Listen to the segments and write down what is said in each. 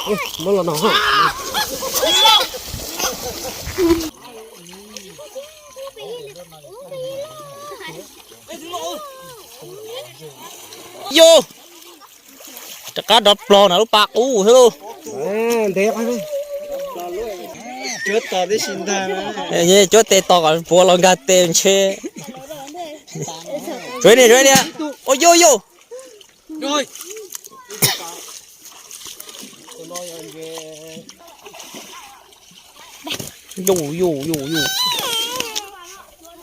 ເອົ້າ ມາລະເນາະ ໂຢ ຕະກາດອດປອນນະລູກປາກອູເຮີ ເອີ ເດັກໄປ ຈວດຕໍ່ໄດ້ຊິນທານະ ເອີ ເຢ້ ຈວດເຕະຕໍ່ກ່ອນ ປົວລອງກາເຕະເຊ ຊ່ວຍນີ້ ຊ່ວຍນີ້ ໂອ້ ໂຢ ໂຢ ໂອ້ຍ ໂຢ ໂຢ ໂຢ ໂຢ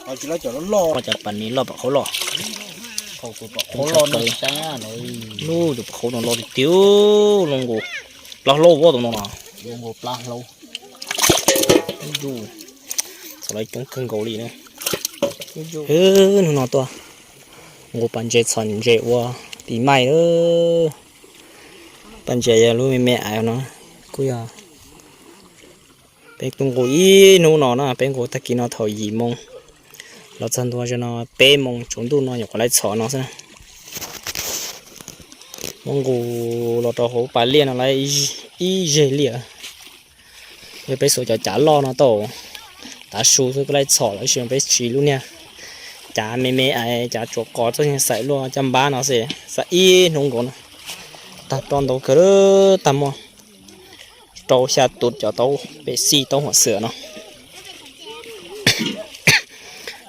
ເອົາຊິລະຈອດລໍ ມາຈາກປານນີ້ລໍປາກເຂົາລໍ ເຂົາໂຕປາກເຂົາລໍນະຈ້າ ໂອ້ຍ ໂອ້ ປາກເຂົານໍລໍຕິວ ລົງໂກ ປາໂລບໍ່ຕົງນໍ ລົງໂກປາໂລ ໂຢ ສະໄລຈົງເຄິ່ງເກົາຫຼີນະ ໂຢ ເອີ ໜູນໍຕົວ ໂງປານເຈຊອນເຈອວ ປີໃໝ່ເດີ ປານເຈຢາລູແມ່ອາຍເນາະ ກຸຍອາ ເປັນຕຸງກູອີນູນໍນະ ເປັນກູຕະກີນໍເຖົ້າຢີ່ມົງ ລາວຈັນຕົວຈະນໍເປມົງຈົນດຸນໍ ຢາກກະໄລຊອນນໍຊະ ມົງກູລາວຕອໂຫປາລຽນອະໄລ ອີເຈເລຍ ເອີ ໄປໂສຈາຈາລໍນໍໂຕ ຕາຊູຊຸກະໄລຊອນ ລາວຊິໄປຊີລູເນຍ ຈາເມເມໄອ ຈາຈົວກອ ໂຕຍັງໃສ່ລົວຈຳບານໍເສ ສະອີນຸງໂກນ ຕາຕອນໂຕກະເລີຕາມໍ ໂຕຊາຕຸດຈອໂຕເປຊີໂຕຫົວເສືອເນາະ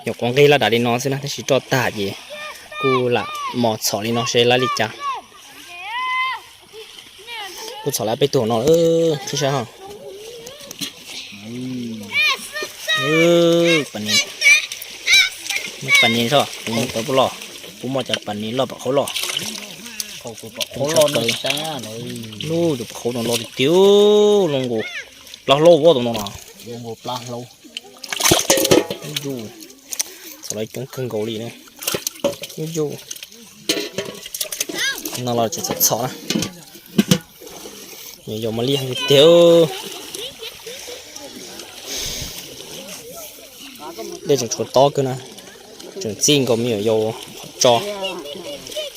ຍົກກອງເກລະດາດີນອນຊິນະ ແຕ່ຊິໂຕຕາເຢ ກູລະມໍຊອລີນອນເຊລາລິຈາ ກູສອລາໄປໂຕນອນ ເອີ ຄືຊາເຮົາ ເອີ ປານນີ້ ປານນີ້ຊໍ ກູມອງໂຕບໍ່ລໍ ກູມອງຈາກປານນີ້ລໍປາກເຂົາລໍ ເຂົາໂຕປາກເຂົາລໍນະຈ້າ ໂອ້ຍ ໂອ້ ປາກເຂົານໍລໍຕິວ ລົງໂກ ປາໂລບໍ່ຕົງນໍ ລົງໂກປາໂລ ໂຢ ສະໄລຈົງເຄິ່ງເກົາຫຼີນະ ໂຢ ນອລາຈະສອດສອນນະ ໂຢມາລ້ຽງຕິວ ເດຈັ່ງຊົນຕໍ່ຄືນະ ຈັ່ງຈິງກໍມີໂຢຈໍ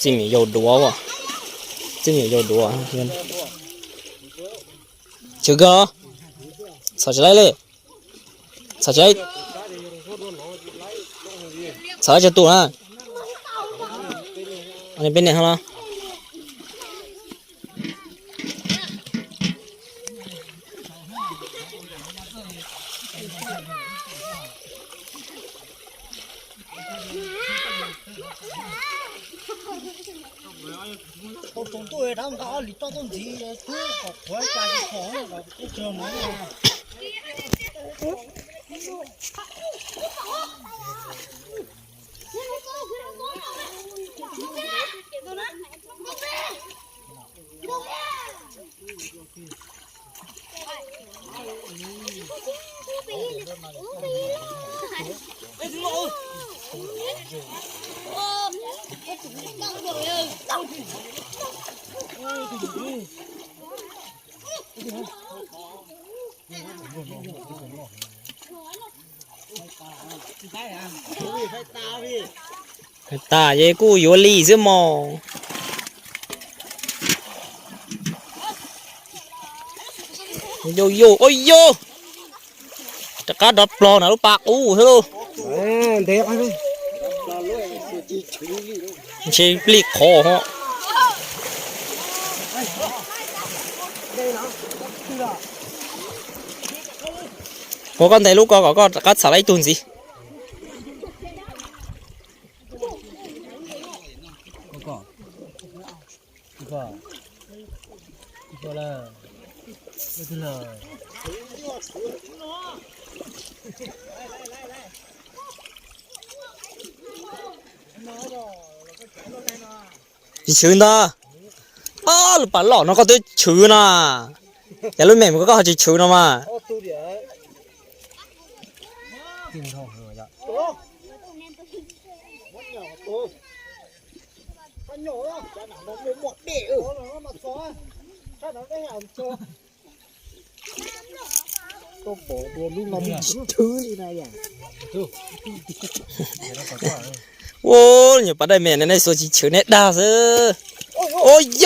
ຈິງມີໂຢດັວວະ ຈິງມີໂຢດັວ ເຊີກະ ສາວຈະໄລເລີ ສາວຈະໄລ ສາວຈະຕູນະ ອັນນີ້ເປັນແນວຫັ້ນລະ ຕາເຢກູຢູ່ລີຊິມອງ ໂຢໂຢ ໂອ້ຍໂຢ ຕະກາດອດປອນນະລູກປາກອູເຮີ ເອີ ເດັກໄປ ເຊບລີກຄໍເນາະ ໂກກອນໄດລູກກອກອກກອນກັດສາໄລຕຸນຊິ ຊິຊືນດາ ອ້າ ລູກປາຫຼອກເນາະ ກໍໄດ້ຊືນນະ ຢ່າລຸ້ນແມ່ນກໍເຂົາຊິຊືນອອກມາ ໂອ້ຍ ປາໄດ້ແມ່ນໃນໂຊຊິເຊີແນດດາເຊີ ໂອ້ຍໂຢ.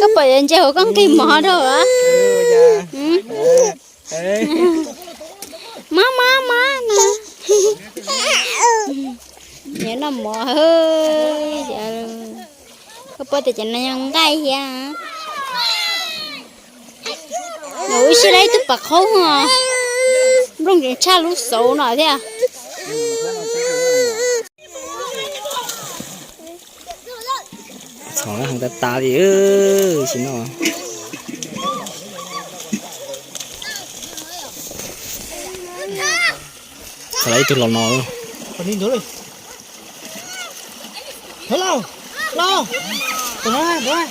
Có phải anh chèo con kìm mỏ đâu á? ເອີ ຢ່າ ອືມ ເອີ ເອີ ມາ ມາ ມານະ. Nhớ nó mỏ hơi. Có bớt thì chẳng năng gai hia. Nó ui xí lấy tức bạc khấu hả. Rung chúng cha lũ xấu nọ thế à. Sóng nó hàng ta ta đi ơi xin nó. Sao lấy tôi lò nó. Còn đi nữa đi. Hello. Hello. Tụi nó, tụi nó.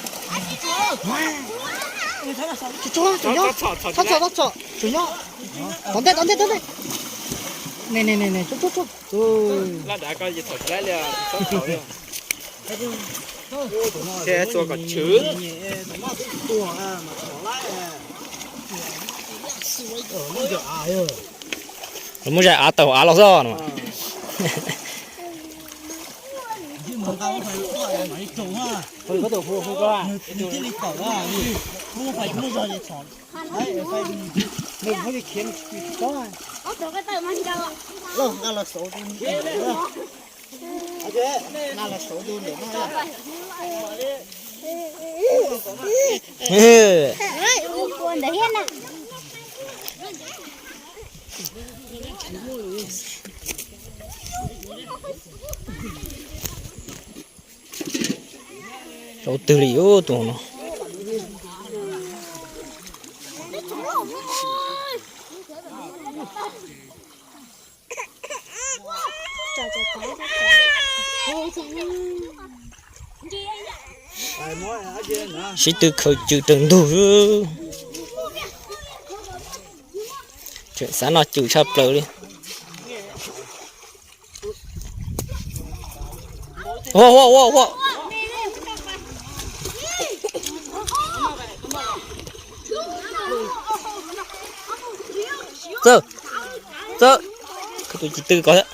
Chụp, chụp, chụp nhá. Thoát chọi, thoát chọi. Chụp nhá. Đón đây, đón đây, đón đây. Này, này, này, này, chụp, chụp, chụp. Ui. Lát đã coi gì thoát lái liền, thoát chọi liền. Xe tua có chứ. Tua à, mà chọi lái à. Ơ, nó giờ à, ơ. Nó mới dạy á tàu á lọc gió nữa. Đầu tư lý ô tô nó. Sĩ tử khởi chữ trường đủ. Chuyện xã nó chữ sao plờ đi. Hô, hô, hô, hô. Sơ. Sơ. Cái tụi chị Tư có đấy.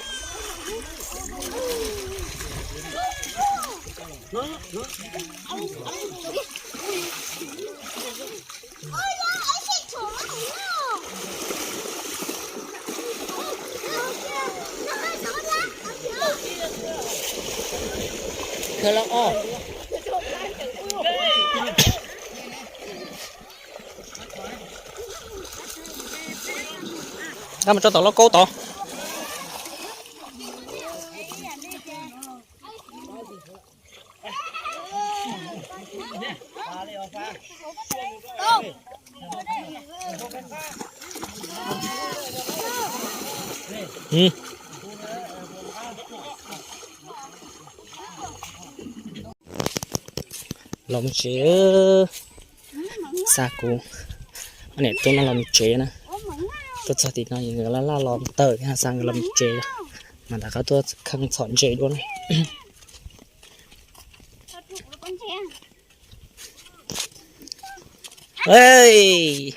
Dah macam tak lokal tau. Lòng chế ơ. Xa cú. Anh này tôi nó lòng chế nè. Tôi cho thì nó là lòng tờ ha, sang lòng chế. Mà đã có tôi khăn chọn chế luôn. Ê,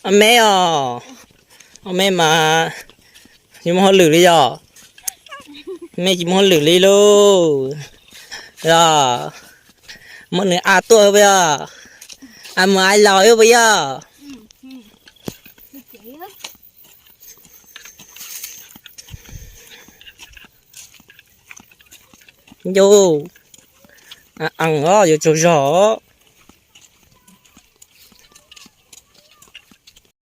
a mẹ à. A mẹ mà. Ñuມາຮອດຫຼືລີຢໍ? ແມ່ຊິມາຮອດຫຼືລີລູກ? ຢໍ ມື້ນີ້ອາຕົວເບີຢໍ? ອາມາອາຍລອຍເບີຢໍ? ໂຢ ອາອັງເອີ ໂຢໂຈໂຈ.